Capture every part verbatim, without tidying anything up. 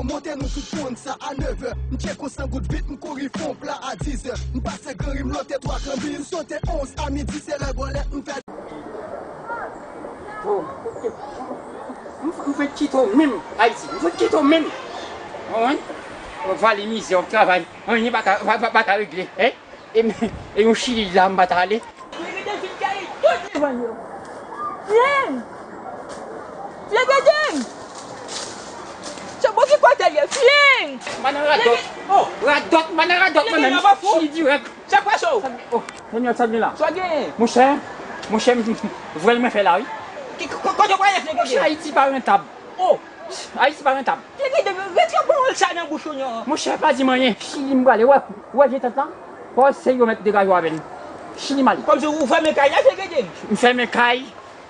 Monte nou tout konn sa a nèv è. M tcheke san goud vit, m kouri fon pla a diz è. M pase Gran Ri, m lote twa kanbi, m sote onz a midi, se lè bòlèt m fè. Oh, m, m fenk kite w menm, Ayiti. M fenk kite w menm. Ou konprann? W ap vale mizè, w ap travay. Anyen pa ka, pa, pa, pa ka regle, hein? E, e yon Chili la, m pa ta ale. Flegedeng fin kare tout levann yo. Fleg! Flegedeng! Se bon ki kote l ye, Fleg! M pa nan radòt. Oh! Radòt, m pa nan radòt mwen menm. Chili dirèk. Sa k pase w? Oh, Daniel, sa gen la? Sa w genyen? Monchè, monchè, m, m, vrèl mwen fè la, wi. Ki, ko-, kote w prale, Flegedeng? Monchè, Ayiti pa rantab. Oh! Ayiti pa rantab. Flegedeng, retire pawòl sa nan bouch ou non. Monchè, pa di m anyen. Chili m prale. Wè, wè vye tèt la. Pawòl serye w mèt degaje w avè l. Chili m ale. Kòmsi ou fèmen kay la, Flegedeng? M fèmen kay.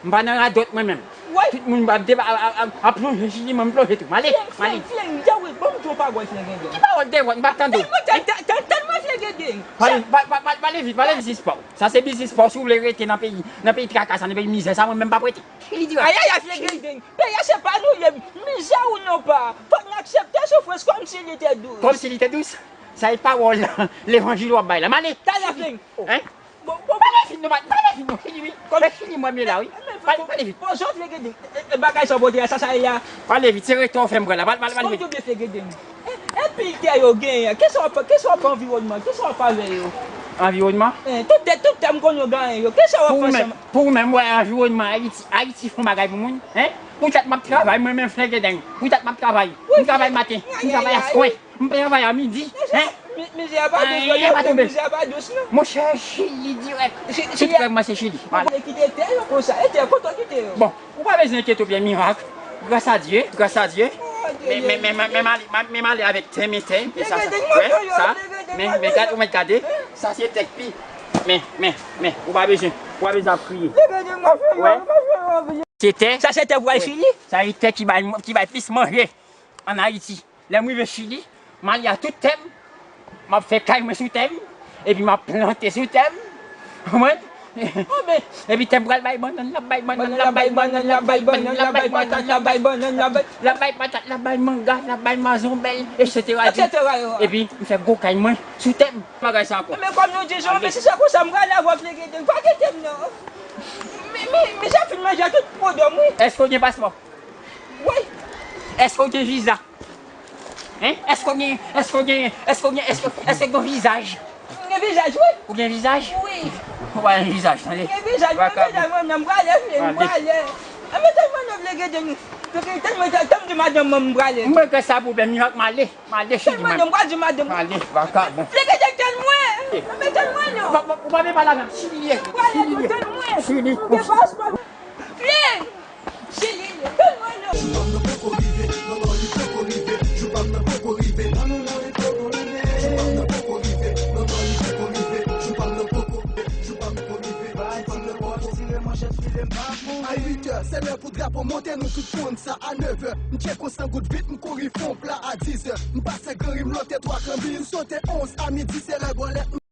M pa nan radòt mwen menm. Wè. Tout moun ap deba-, ap, ap, ap, ap plonje Chili, mwen m plonje tou. M ale, m ale. Fleg, Fleg, Fleg, ban m di w yon pawòl, Flegedeng. Ki pawòl devòt, m pa tande w. Tande, tande, tande mwen, Flegedeng. Pale, pa, pa, pa, pale vit, pale vit, spò. Sa se biznis pa w. Si w vle rete nan peyi, nan peyi traka sa, nan peyi mizè sa, mwen menm m p ap rete. Chili dirèk. Ayayay, Flegedeng. Peyi a se pa nou ye. Mizè ou non pa. Fòk n aksepte soufrans kòmsi li te dous. Kòmsi li te dous? Sa e pawòl levanjil w ap bay la. M ale. Talè, Fleg. Hein? Bon, bon, pale vit non, pa, pale vit non. Chili, wi. Kòm Chili, mwen, m ye la, wi. Pale, pale vit. Bon, jan Flegedeng, e, e, bagay sa w pote a, sa, sa ye a? Pale vit, se rete w fè m pral la. Pale, pale, pale vit. Kòm yo vle Flegedeng. E, e pil tè yo genyen an, kisa w ap, kisa w ap anviwònman, kisa w ap avè yo? Anviwònman? Eh, tout tè, tout tè m konn yo genyen yo, kisa w ap fè ansanm? Pou ou menm, wè anviwònman Ayiti, Ayiti fè yon bagay pou moun, hein? Poutèt m ap travay, mwen menm Flegedeng. Poutèt m ap travay. M travay maten, m travay aswè. M travay a midi, hein? Mizè a pa dous, mizè a pa dous, non. Monchè, Chili dirèk. Tout rèv mwen se Chili. Ou vle kite tè yo konsa, e tè kote w kite yo? Bon, ou pa bezwen enkyete w, byen mirak. Gras a Dye, gras a Dye. Men, men, men, men, men, men m ale avèk tè, men tè, men sa, sa. Wè, sa. Men, men gade, ou mèt gade. Sa se tè k pi. Men, men, men, ou pa bezwen, ou pa bezwen ap kriye. Wè. Se tè. Sa se tè pou al Chili? Sa se tè ki bay, ki bay plis manje ann Ayiti. Lè m rive Chili, m ale a tout tè m, m ap fè kay mwen sou tè m, epi m ap plante sou tè m. Ou konprann? Epi tè m pral bay bannann, l ap bay bannann, l ap bay bannann, l ap bay bannann, l ap bay patat, l ap bay bannann, l ap bay, l ap bay patat, l ap bay manga, l ap bay mazonbèl, etsetera. Etsetera yo. Epi m fè gwo kay mwen sou tè m. Bagay sa ankò. Men kòm nou di, Jean, men si se konsa, m prale avè w, Flegedeng, pa kite m non. Men, men, men sa fin manje tout pwodòm, wi. Èske w gen paspò? Wi. Èske w gen viza? Hein? Èske w gen, èske w gen, èske w gen, èske, èske w gen vizaj? M gen vizaj, wi. Ou gen vizaj? Wi. Ou pa gen vizaj, tande. M gen vizaj, m gen vizaj, mwen menm, m prale, m prale. A, men tèlman nou vle gade nou. Tèlman, tèlman di madanm mwen, m prale. Mwen kwè sa pwoblèm, mirak, m ale. M ale, Chili, m ale. M pral di madanm mwen. M ale, vakabon. Flegedeng, tann mwen. Mwen tann mwen, non. Ou pa, ou pa vle pale avè m. Chili ye. M prale, tann mwen. Chili. M gen paspò. Fleg! Chili, tann mwen, non. Jou pa m nan poko rive, non, non, li poko rive. Jou pa m nan poko rive, non, non, non, li poko rive. Jou pa m nan poko rive, non, non, li poko rive. Jou pa m nan poko rive, jou pa m poko rive. Bay ti repòz, tire manchèt, file m pa pou. A uit è, se lè pou drapo monte, nou tout konn sa a nèv è. M tcheke san goud vit, m kouri fon pla a diz è. M pase Gran Ri, m lote twa kanbi, m sote onz a midi, se lè bòlèt m